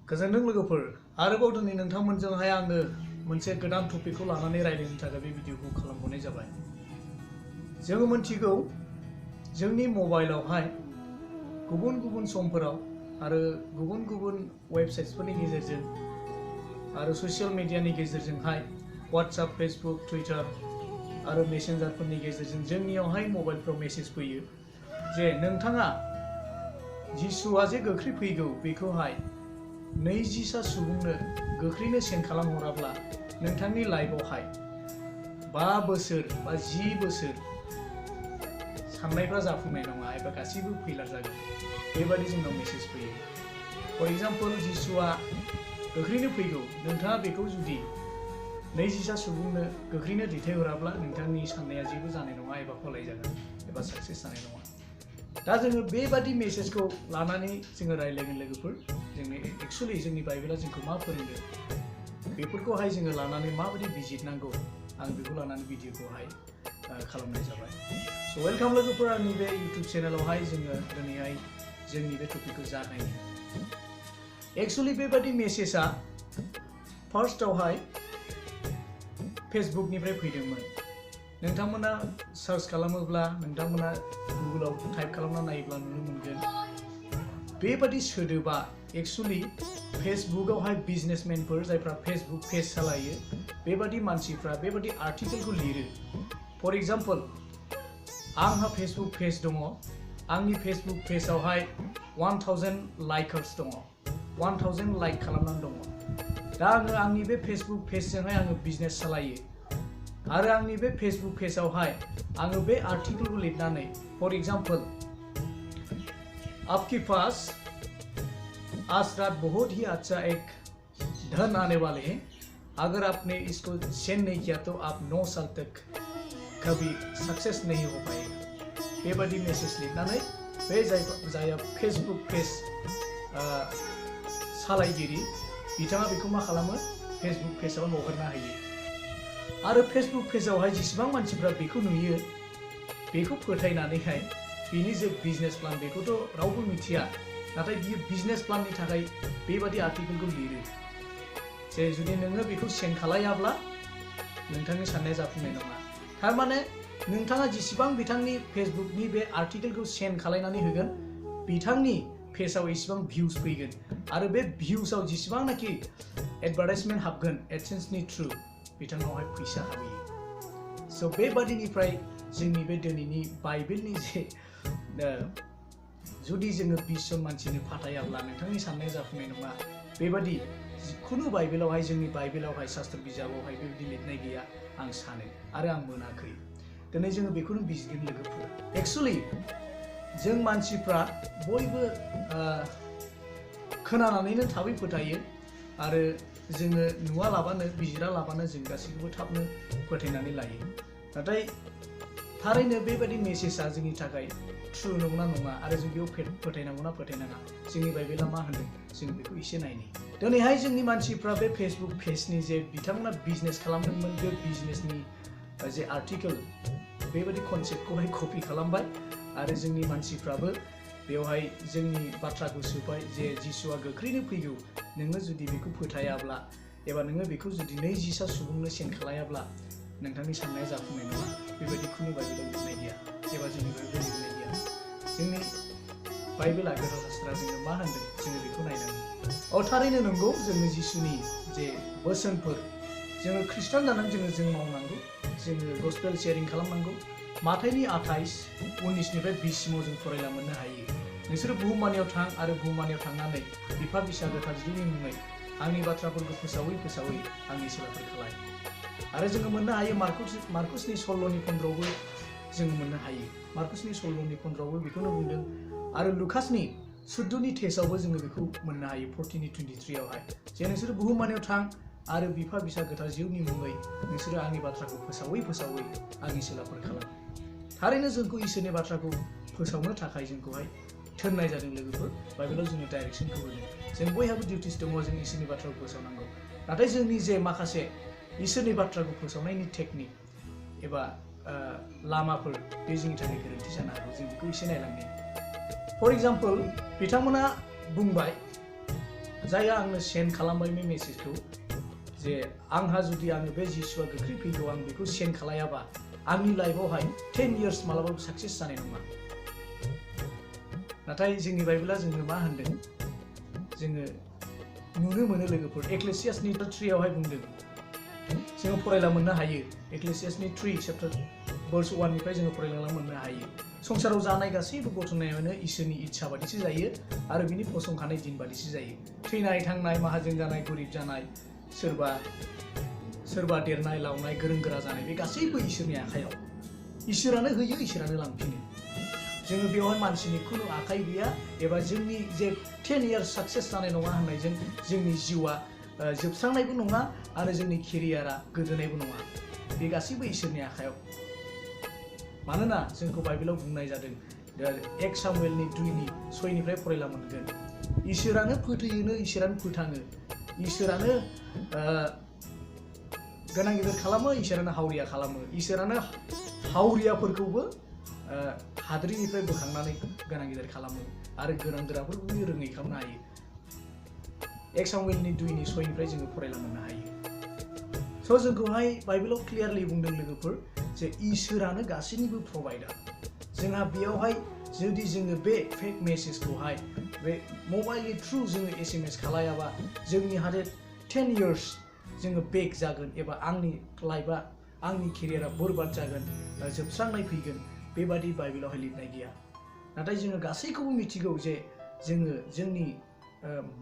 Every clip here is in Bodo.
गोजोनदों लोगोफोर आरोबाव दिनै नोंथांमोनजोंहाय आङो मोनसे गोदान टपिकखौ लानानै रायज्लायनो थाखाय बे भिडिअखौ खालामहरनाय जाबाय। जोङो मिथिगौ जोंनि मबाइलावहाय गुबुन गुबुन समफोराव आरो गुबुन गुबुन वेबसाइट्सफोरनि गेजेरजों आरो ससियेल मिडियानि गेजेरजोंहाय WhatsApp, Facebook, Twitter आरो मेसेन्जारफोरनि गेजेरजों जोंनियावहाय मबाइलफ्राव मेसेज फैयो जे नोंथाङा जिसुआ जे गोख्रै फैगौ बेखौहाय 20 सुबुंनो गोख्रैनो सेन्ड खालामहराब्ला नोंथांनि लाइफआवहाय 5 बोसोर बा 10 बोसोर साननायफ्रा जाफुंनाय नङा एबा गासिबो फेलार जागोन बेबादि जोंनाव मेसेज फैयो। फर एग्जाम्पल जिसुआ गोख्रैनो फैगौ नोंथाङा बेखौ जुदि 20 सुबुंनो गोख्रैनो दैथायहराब्ला नोंथांनि साननाया जेबो जानाय नङा एबा फलाय जागोन एबा साक्सेस जानाय नङा। दा जोङो बेबादि मेसेजखौ लानानै जोङो रायज्लायगोन लोगोफोर। जोंनि एक्चुअलि जोंनि बाइबेला जोंखौ मा फोरोंदों बेफोरखौहाय जोङो लानानै माबायदि बिजिरनांगौ आं बेखौ लानानै भिडिअखौहाय खालामनाय जाबाय। स' वेलकाम लोगोफोर आंनि बे इउटुब चेनेलावहाय जोङो दिनैहाय जोंनि बे टपिकखौ जागायनो। एक्चुअलि बेबादि मेसेजआ फार्स्टआवहाय फेसबुकनिफ्राय फैदोंमोन। नोंथांमोना सार्च खालामोब्ला नोंथांमोना गुगोलाव टाइप खालामना नायोब्ला नुनो मोनगोन बेबादि सोदोबा एक्चुअलि फेसबुकआवहाय बिजनेसमेनफोर जायफ्रा फेसबुक पेज सालायो बेबादि मानसिफ्रा बेबादि आर्टिकेलखौ लिरो। फर एग्जाम्पल आंहा फेसबुक पेज दङ, आंनि फेसबुक पेजआवहाय 1000 लाइकार्स दङ, 1000 लाइक खालामनानै दङ। दा आङो आंनि बे फेसबुक पेजजोंहाय आङो बिजनेस सालायो आरो आंनि बे फेसबुक पेजआवहाय आङो बे आर्टिकेलखौ लिरनानै फर एग्जाम्पल आपके पास आज रात बहुत ही अच्छा एक धन आने वाले हैं, अगर आपने इसको सेंड नहीं किया तो आप 9 साल तक कभी सक्सेस नहीं हो पाएगा। बेबादि मेसेज लिरनानै बे जाय फेसबुक पेज सालायगिरि बिथाङा बेखौ मा खालामो फेसबुक पेजआव हगारना होयो आरो फेसबुक पेजआवहाय जेसेबां मानसिफ्रा बेखौ नुयो बेखौ फोथायनानैहाय बिनि जे बिजनेस प्लान बेखौथ' रावबो मिथिया, नाथाय बियो बिजनेस प्लाननि थाखाय बेबादि आर्टिकेलखौ लिरो जे जुदि नोङो बेखौ सेन्ड खालायाब्ला नोंथांनि साननाया जाफुंनाय नङा। थारमाने नोंथाङा जेसेबां बिथांनि फेसबुकनि बे आर्टिकेलखौ सेन्ड खालायनानै होगोन बिथांनि पेजआव एसेबां भिउस फैगोन आरो बे भिउसआव जेसेबांनाखि एडभार्टाइजमेन्ट हाबगोन एडसेन्सनि थ्रु बिथांनावहाय फैसा हाबहैयो। स' बेबादिनिफ्राय जोंनि बे दिनैनि बाइबेलनि जे जुदि जोङो 20 जन मानसिनो फाथायाब्ला नोंथांनि साननाया जाफुंनाय नङा बेबादि जिखुनु बाइबेलावहाय जोंनि बाइबेलावहाय शास्त्र बिजाबावहाय बेबायदि लिरनाय गैया आं सानो आरो आं मोनाखै। दिनै जोङो बेखौनो बिजिरगोन लोगोफोर। एक्चुअलि जों मानसिफ्रा बयबो खोनानानैनो थाबै फोथायो आरो जोङो नुवालाबानो बिजिरालाबानो जों गासैखौबो थाबनो फोथायनानै लायो। नाथाय थारैनो बेबादि मेसेजआ जोंनि थाखाय ट्रु नंगौना नङा आरो जों बेयाव फोथायनांगौना फोथायनाङा जोंनि बाइबेला मा होनदों जों बेखौ एसे नायनि। दिनैहाय जोंनि मानसिफ्रा बे फेसबुक पेजनि जे बिथांमोना बिजनेस खालामदोंमोन बे बिजनेसनि जे आर्टिकेल बेबादि कनसेप्टखौहाय कपि खालामबाय आरो जोंनि मानसिफ्राबो बेवहाय जोंनि बाथ्राखौ सोबाय जे जिसुआ गोख्रैनो फैगौ नोङो जुदि बेखौ फोथायाब्ला एबा नोङो बेखौ जुदि 20 सुबुंनो सेन्ड खालायाब्ला नोंथांनि साननाया जाफुंनाय नङा। बेबायदि खुनु बाइबेलाव लिरनाय गैया एबा जोंनि बाइबेलाव लिरनाय गैया। जोंनि बाइबेला गोथार शास्त्रआ जोंनो मा होनदों जोङो बेखौ नायनांगौ। थारैनो नंगौ जोङो जिसुनि जे बोसोनफोर जोङो खृष्टान जानानै जों मावनांगौ, जोङो गस्पेल शेयारिं खालामनांगौ। माथाइनि 28-19निफ्राय 20 सिमाव जों फरायना मोननो हायो। नोंसोरो बुहुमानियाव थां आरो बुहुमानियाव थांनानै बिफा बिसा गोथार जिउनि मुङै आंनि बाथ्राफोरखौ फोसावै फोसावै आंनि सोलोफोर खालाय। आरो जोङो मोननो हायो मार्कुसनि 16नि 15आवबो जों मोननो हायो। मार्कुसनि 16नि 15आवबो बेखौनो बुंदों आरो लुकासनि 14नि तेसावबो जोङो बेखौ मोननो हायो 14नि 23आवहाय जे नोंसोरो बुहुमानियाव थां आरो बिफा बिसा गोथार जिउनि मुङै नोंसोरो आंनि बाथ्राखौ फोसावै फोसावै आंनि सोलोफोर खालाम। थारैनो जोंखौ इसोरनि बाथ्राखौ फोसावनो थाखाय जोंखौहाय थिननाय जादों लोगोफोर। बाइबेलाव जोंनो डाइरेक्सनखौ होदों। जों बयहाबो डिउटिस दङ, जों इसोरनि बाथ्राखौ फोसावनांगौ। नाथाय जोंनि जे माखासे इसोरनि बाथ्राखौ फोसावनायनि टेकनिक एबा लामाफोर बे जोंनि थाखाय गोरोन्थि जानो हागौ। जों बेखौ एसे नायलांनि। फर एग्जाम्पल बिथांमोना बुंबाय जायहा आंनो सेन्ड खालामबाय बे मेसेजखौ जे आंहा जुदि आङो बे जिसुआ गोख्रै फैगौ आं बेखौ सेन्ड खालायाबा आंनि लाइफआवहाय 10 years मालाबाबो साक्सेस जानाय नङा। नाथाय जोंनि बाइबेला जोंनो मा होनदों जोङो नुनो मोनो लोगोफोर एक्लेसियासनि 3 आवहाय बुंदों जोङो फरायला मोननो हायो एक्लेसियासनि 3 chapter verse 1 निफ्राय जोङो फरायलांना मोननो हायो संसाराव जानाय गासैबो घटनायानो इसोरनि इच्छा बादिसो जायो आरो बिनि फसंखानाय दिन बादिसो जायो। थैनाय थांनाय माहाजोन जानाय गरिब जानाय सोरबा देरनाय लावनाय गोरों गोरा जानाय बे गासैबो इसोरनि आखायाव इसोरानो होयो इसोरानो लांफिनो। जोङो बेवहाय मानसिनि खुनु आखाइ गैया एबा जोंनि जे 10 years साक्सेस जानाय नङा होननायजों जोंनि जिउआ जोबस्रांनायबो नङा आरो जोंनि केरियारा गोदोनायबो नङा बे गासैबो इसोरनि आखायाव। मानोना जोंखौ बाइबेलाव बुंनाय जादों 1 सामुएलनि 2:6 निफ्राय फरायला मोनगोन इसोरानो फोथैयोनो इसोरानो फोथाङो इसोरानो गोनां गिदिर खालामो इसोरानो हावरिया खालामो इसोरानो हावरियाफोरखौबो हाद्रिनिफ्राय बोखांनानै गोनां गिदिर खालामो आरो गोनां गोराफोरखौबो रोङै खालामनो हायो। 1 सामुएलनि 2:6 निफ्राय जोङो फरायला मोननो हायो। स' जोंखौहाय बाइबेलाव क्लियारलि बुंदों लोगोफोर जे इसोरानो गासैनिबो प्रभाइडार। जोंहा बेयावहाय जुदि जोङो बे फेक मेसेजखौहाय बे मबाइलनि थ्रु जोङो SMS खालायाबा जोंनि हादे 10 years जोङो बेक जागोन एबा आंनि लाइफआ आंनि केरियारा बरबाद जागोन जोबस्रांनाय फैगोन बेबादि बाइबेलावहाय लिरनाय गैया। नाथाय जोङो गासैखौबो मिथिगौ जे जोङो जोंनि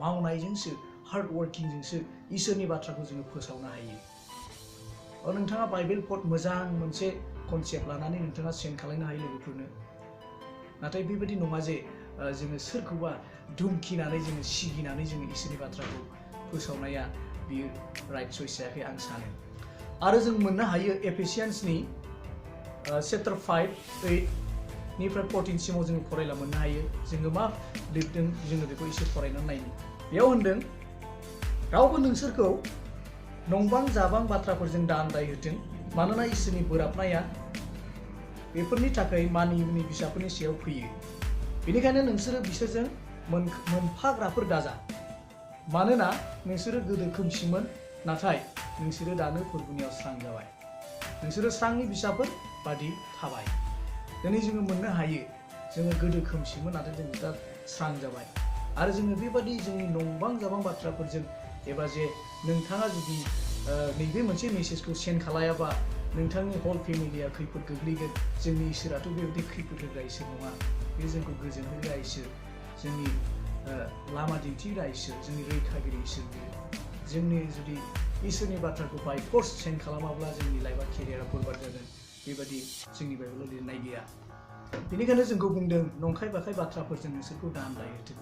मावनायजोंसो हार्ड वर्किंजोंसो इसोरनि बाथ्राखौ जोङो फोसावनो हायो। नोंथाङा बाइबेल पट मोजां मोनसे कनसेप्ट लानानै नोंथाङा सेन्ड खालामनो हायो लोगोफोरनो। नाथाय बेबायदि नङा जे जोङो सोरखौबा धुमखिनानै जोङो सिगिनानै जोङो इसोरनि बाथ्राखौ फोसावनाया बियो राइट चइस जायाखै आं सानो। आरो जों मोननो हायो एफिसियान्सनि chapter 5:8 निफ्राय 14 सिमाव जोङो फरायला मोननो हायो जोङो मा लिरदों जोङो बेखौ एसे फरायनानै नायनो। बेयाव होनदों रावबो नोंसोरखौ नंबां जाबां बाथ्राफोरजों दा आन्दायहोथों मानोना इसोरनि बोराबनाया बेफोरनि थाखाय मानियिनि फिसाफोरनि सायाव फैयो। बेनिखायनो नोंसोरो बिसोरजों मोनफाग्राफोर दाजा मानोना नोंसोरो गोदो खोमसिमोन नाथाय नोंसोरो दानो फोरबुनियाव स्रां जाबाय नोंसोरो स्रांनि फिसाफोर बादि थाबाय। दिनै जोङो मोननो हायो जोङो गोदो खोमसिमोन नाथाय जों दा स्रां जाबाय आरो जोङो बेबादि जोंनि नंबां जाबां बाथ्राफोरजों एबा जे नोंथाङा जुदि नैबे मोनसे मेसेजखौ सेन्ड खालायाबा नोंथांनि हल फेमिलिया खैफोद गोग्लैगोन। जोंनि इसोराथ' बेबायदि खैफोद होग्रा इसोर नङा बे जोंखौ गोजोन होग्रा इसोर जोंनि लामा दिन्थिग्रा इसोर जोंनि रैखागिरि इसोर बियो। जोंनि जुदि इसोरनि बाथ्राखौ बाय फर्स सेन्ड खालामाब्ला जोंनि लाइफआ केरियारा बरबाद जागोन बेबादि जोंनि बाइबेलाव लिरनाय गैया। बेनिखायनो जोंखौ बुंदों नंखाय बाखाय बाथ्राफोरजों नोंसोरखौ दा आन्दायहोथों।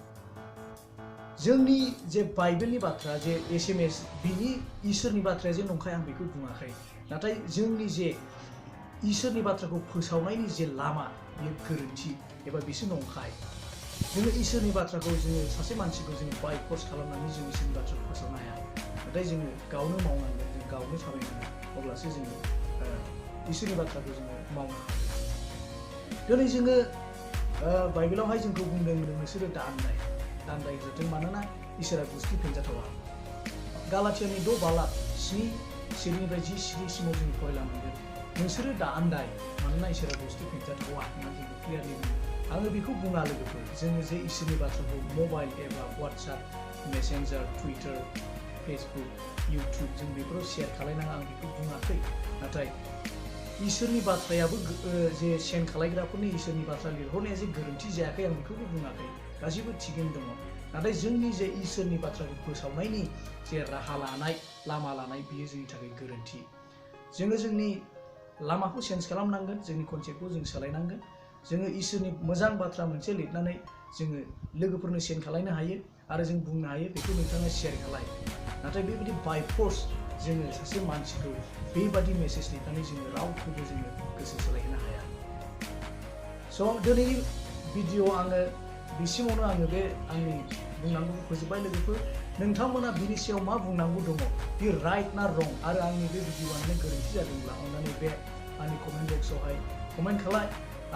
जोंनि जे बाइबेलनि बाथ्रा जे SMS बिनि इसोरनि बाथ्राया जे नंखाय आं बेखौ बुङाखै नाथाय जोंनि जे इसोरनि बाथ्राखौ फोसावनायनि जे लामा बेयो गोरोन्थि एबा बिसो नंखाय। जोङो इसोरनि बाथ्राखौ जोङो सासे मानसिखौ जोङो बाय फर्स खालामनानै जों इसोरनि बाथ्राखौ फोसावनो हाया नाथाय जोङो गावनो मावनांगोन जों गावनो थाबायनांगोन अब्लासो जोङो इसोरनि बाथ्राखौ जोङो मावनो हागोन। दिनै जोङो बाइबेलावहाय जोंखौ बुंदों नोंसोरो दा आन्दायहोथों मानोना इसोरा गुस्थि फिनजाथावा। गालातियानि 6:7-10 सिमाव जों फरायला मोनगोन नोंसोरो दा आन्दाय मानोना इसोरा गुस्थि फिनजाथावा होननानै जों क्लियारलि बुङो। आङो बेखौ बुङा लोगोफोर जोङो जे इसोरनि बाथ्राखौ मबाइल एबा WhatsApp Messenger Twitter Facebook YouTube जों बेफोराव शेयार खालायनाङा आं बेखौ बुङाखै नाथाय इसोरनि बाथ्रायाबो जे सेन्ड खालायग्राफोरनि इसोरनि बाथ्रा लिरहरनाया जे गोरोन्थि जायाखै आं बेखौबो बुङाखै गासिबो थिगैनो दङ नाथाय जोंनि जे इसोरनि बाथ्राखौ फोसावनायनि जे राहा लानाय लामा लानाय बियो जोंनि थाखाय गोरोन्थि। जोङो जोंनि लामाखौ चेन्ज खालामनांगोन जोंनि कनसेप्टखौ जों सोलायनांगोन। जोङो इसोरनि मोजां बाथ्रा मोनसे लिरनानै जोङो लोगोफोरनो सेन्ड खालायनो हायो आरो जों बुंनो हायो बेखौ नोंथाङा शेयार खालाय नाथाय बेबायदि बाय फर्स जोङो सासे मानसिखौ बेबादि मेसेज लिरनानै जोङो रावखौबो जोङो गोसो सोलायहोनो हाया। स' दिनैनि भिडिअ आङो बिसिमावनो आङो बे आंनि बुंनांगौखौ फोजोबबाय लोगोफोर नोंथांमोना बिनि सायाव मा बुंनांगौ दङ बे राइट ना रं आरो आंनि बे भिडिअआनो गोरोन्थि जादोंब्ला अन्नानै बे आंनि कमेन्ट बक्सआवहाय कमेन्ट खालाय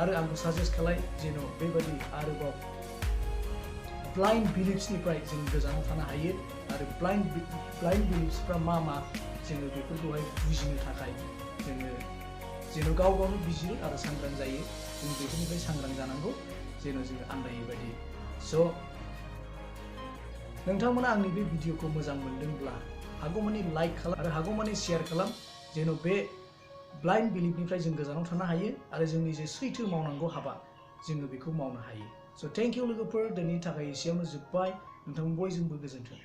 आरो आंखौ साजेस्ट खालाय जेन' बेबायदि आरोबाव ब्लाइन्ड बिलिफ्सनिफ्राय जों गोजानाव थानो हायो आरो ब्लाइन्ड बिलिफ्सफ्रा मा जोङो बेफोरखौहाय बुजिनो थाखाय जोङो जेन' गाव गावनो बिजिरो आरो सांग्रां जायो जों बेफोरनिफ्राय सांग्रां जानांगौ जेन' जोङो आन्दायै बायदि स' नोंथांमोना आंनि बे भिडिअखौ मोजां मोनदोंब्ला हागौमानि लाइक खालाम आरो हागौमानि शेयार खालाम जेन' बे ब्लाइन्ड बिलिफनिफ्राय जों गोजानाव थानो हायो आरो जोंनि जे सैथो मावनांगौ हाबा जोङो बेखौ मावनो हायो स' थेंक इउ लोगोफोर दिनैनि थाखाय एसेयावनो जोब्बाय नोंथां बयजोंबो गोजोन्थों।